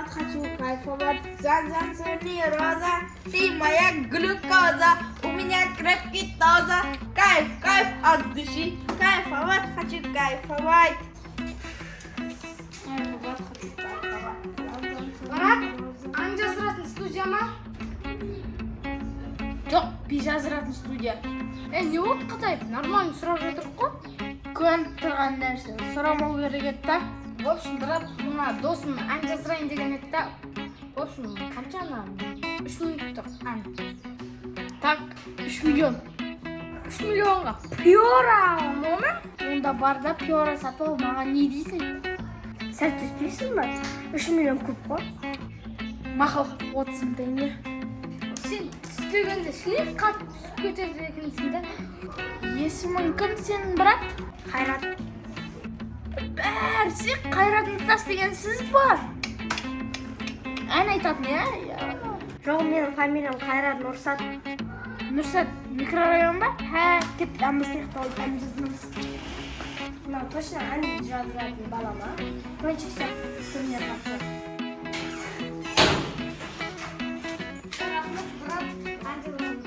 Кайфовать хочу, кайфовать. Зан-зан, роза, ты моя глюкоза. У меня кровь кетоза. Кайф, кайф от души. Кайфовать хочу, кайфовать. Кайфовать хочу, кайфовать. Зан-зан, Брат, роза. Ән жаздыратын студия ма? Жоқ, би жаздыратын студия. Е, не болды қатайып? Нормально сұрап жатырық қой. Көрініп тұрған нәрсе. Сұрамау керек еді та. В общем, брат, мына досым ән жаздырайын деген еді да. В общем, қанша ана? 3 минуттық ән. Так, 3 миллион. 3 миллионға приора аламын оны? Онда бар да пиора сатып ал, маған не дейсің? Сәл түспейсің ба? 3 миллион көп қой. Мақұл, 30 мың теңге. Сен түстегенде шіли қатты түсіп кетеді екенсің да. Есімің кім сенің, брат? Қайрат. Бәрі сен Қайрат Нұртас деген сіз ба? Ән айтатын, иә? Жоқ, менің фамилиям Қайрат Нұрсат. Нұрсат микрорайон ба? Хә, кеттік, ән бастайық та алып ән жазамыз. Мынау точно ән жазатын бала ма? Кончик сияқты түріне қарсы. Рахмет, брат, ән жаздырайын.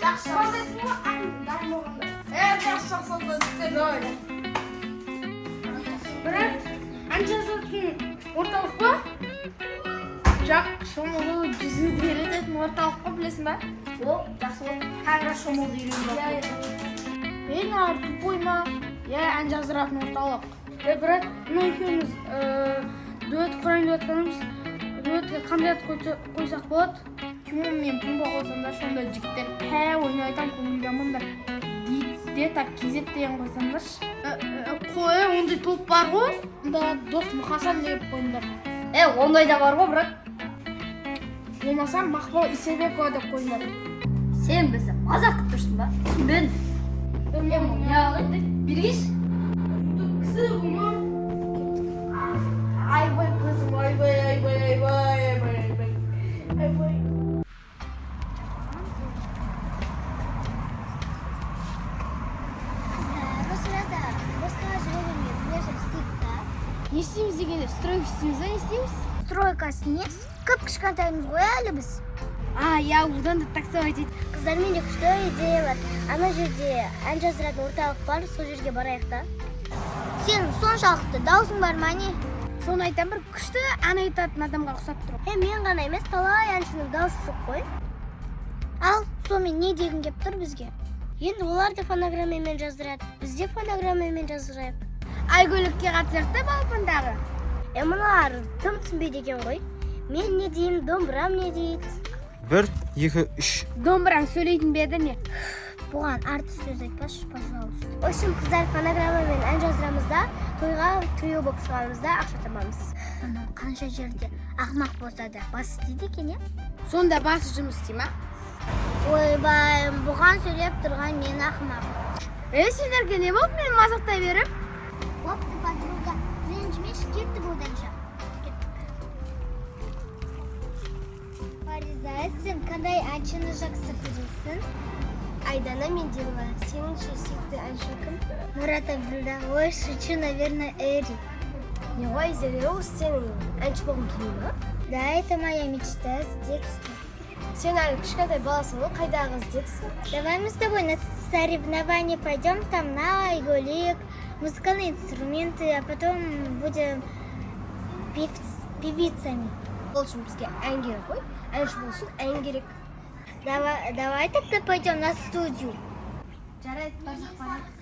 Жақсы. Звондайсың ғой ән дайын болғанда. Е, жақсы, жақсы, жігіттер, давай. Брат, ән жазатын орталық па? Жоқ, шомылу, жүзуді үйрететін орталық қой, білесің ба? О, жақсы болды. Қазір шомылуды үйреніп алдым. Ей, мыналар тупой ма? Иә, ән жаздыратын орталық. Е, брат, мына екеуміз дуэт құрайын деп жатқанбыз. Дуэтке қандай ат қойсақ болады? Тимон мен Пумба қойсаңдаршы, онда жігіттер пә ойнап айтамын, көңілге амандар. Где-то KZ деген қойсаңдаршы. Қой, ондай топ бар ғой. Онда Дос Мұқасан деп қойыңдар. Е, ондай да бар ғой, брат. Болмаса Мақпал Исабекова деп қойыңдар. Сен бізді мазақ қылып тұрсың ба? Түсінбедім. Е, не қылады? Бергеш. Кісі бұны. Айбай көзім, айбай, айбай, айбай, айбай, айбай. Айбай. Қыздар, осы жазда босқа жүре бермей, бір нәрсе істейік та. Не істейміз дегенде, стройка істейміз да, не істейміз? Стройкасы не? Кіп кішкентаймыз ғой әлі біз. А, иә, одан да таксовать ет. Қыздар, менде күшті идея бар. Ана жерде ән жаздыратын орталық бар, сол жерге барайық та. Сен соншалықты даусың бар ма, не? Соны айтамын, бір күшті ән айтатын адамға ұқсап тұр. Е, мен ғана емес, талай әншінің даусы жоқ қой. Ал сонымен не дегің кеп тұр бізге? Енді олар да фонограммамен жаздырады, біз де фонограммамен жаздырайық. Айгөлікке қатысайық та балапандағы. Е, мыналар тым түсінбейді екен ғой. Мен не деймін, домбырам не дейді? Бір, екі, үш. Домбыраң сөйлейтін бе еді, не? Бұған артық сөз айтпашы, пожалуйста. В общем, қыздар, фонограммамен ән жаздырамыз да, тойға трио болып шығамыз да, ақша табамыз. Анау қанша жерде ақымақ болса да бас істейді екен, иә. Сонда басы жұмыс істей ма? Ойбай, бұған сөйлеп тұрған мен ақымақ. Е, сендерге не болды, мені мазақтай беріп? Бопты, подруга, ренжімеші, кеттік оданша. Фариза, сен қандай әншіні жақсы көресің? Айдана Меделова. Сенің ше, сүйікті әншің кім? Мұрат Абділда. Ой, шучу, наверное, Эри. Не ғой, Зере, осы сенің әнші болғың келмей ма? Да, это моя мечта с детства. Сен әлі кішкентай баласың ғой, қайдағы с детства? Давай мы с тобой на соревнования пойдем, там на Айгулик, музыкальные инструменты, а потом будем певицами. Ол үшін бізге ән керек қой. Әнші болу үшін ән керек. Давай, давай тогда пойдем на студию. Жарайды, барсақ барайық.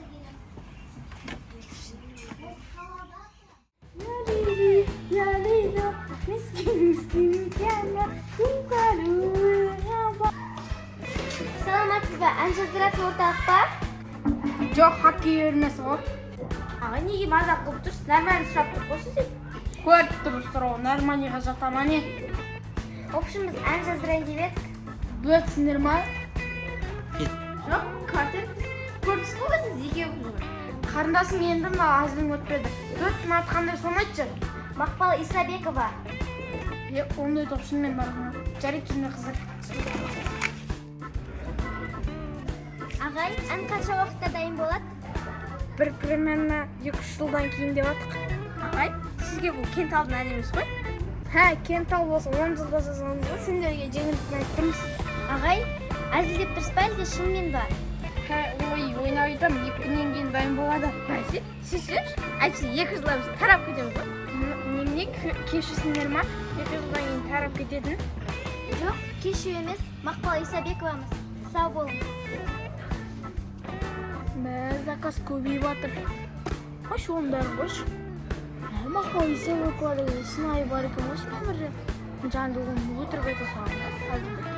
Я Лейла, мискин, мискин, яна, Саламатсыз ба, ән жаздыратын орталық па? Жоқ, хоккей үйірмесі ғой. Аға, неге мазақ қылып тұрсыз? Нормально сұрап тұр ғой сізден. Көріп тұр сұрау, нормальныйға жата ма, не? В общем, біз ән жаздырайын деп едік. Дуэтсіңдер ма? Жоқ, квартетпіз. Көрдіңіз ғой өзіңіз, екеуміз ғой. Қарындасым, енді мына әзілің өтпеді. Дуэттің аты қандай, соны айтшы. Мақпал Исабекова. Е, ондай топ шынымен бар ма? Жарайды, жүрме, қыздар. Ағай, ән қанша уақытта дайын болады? Бір примерно 2-3 жылдан кейін деп жатық. Ағай, сізге бұл Кентаудың әні емес қой. Һә, Кентау болса 10 жылда жазамыз ғой, сендерге жеңілдікпен айтып тұрмыз. Ағай, әзілдеп тұрсыз ба, әлде шынымен ба? Һә, ой, ойнап айтамын, 2 күннен кейін дайын болады. Бәсе, шешші, әйтпесе 2 жылда біз тарап кетеміз ғой. Немене, кешірсіңдер ма? 2 жылдан кейін тарап кететін. Жоқ, кешу емес, Мақпал Исабековамыз. Сау болыңыз. Мә, заказ көбейіп жатыр. Қойшы, оның бәрін қойшы. Мә, Мақпал Исабекова деген сынайы бар екен ғой, өмірде. Жанды оны өтірік айта салған.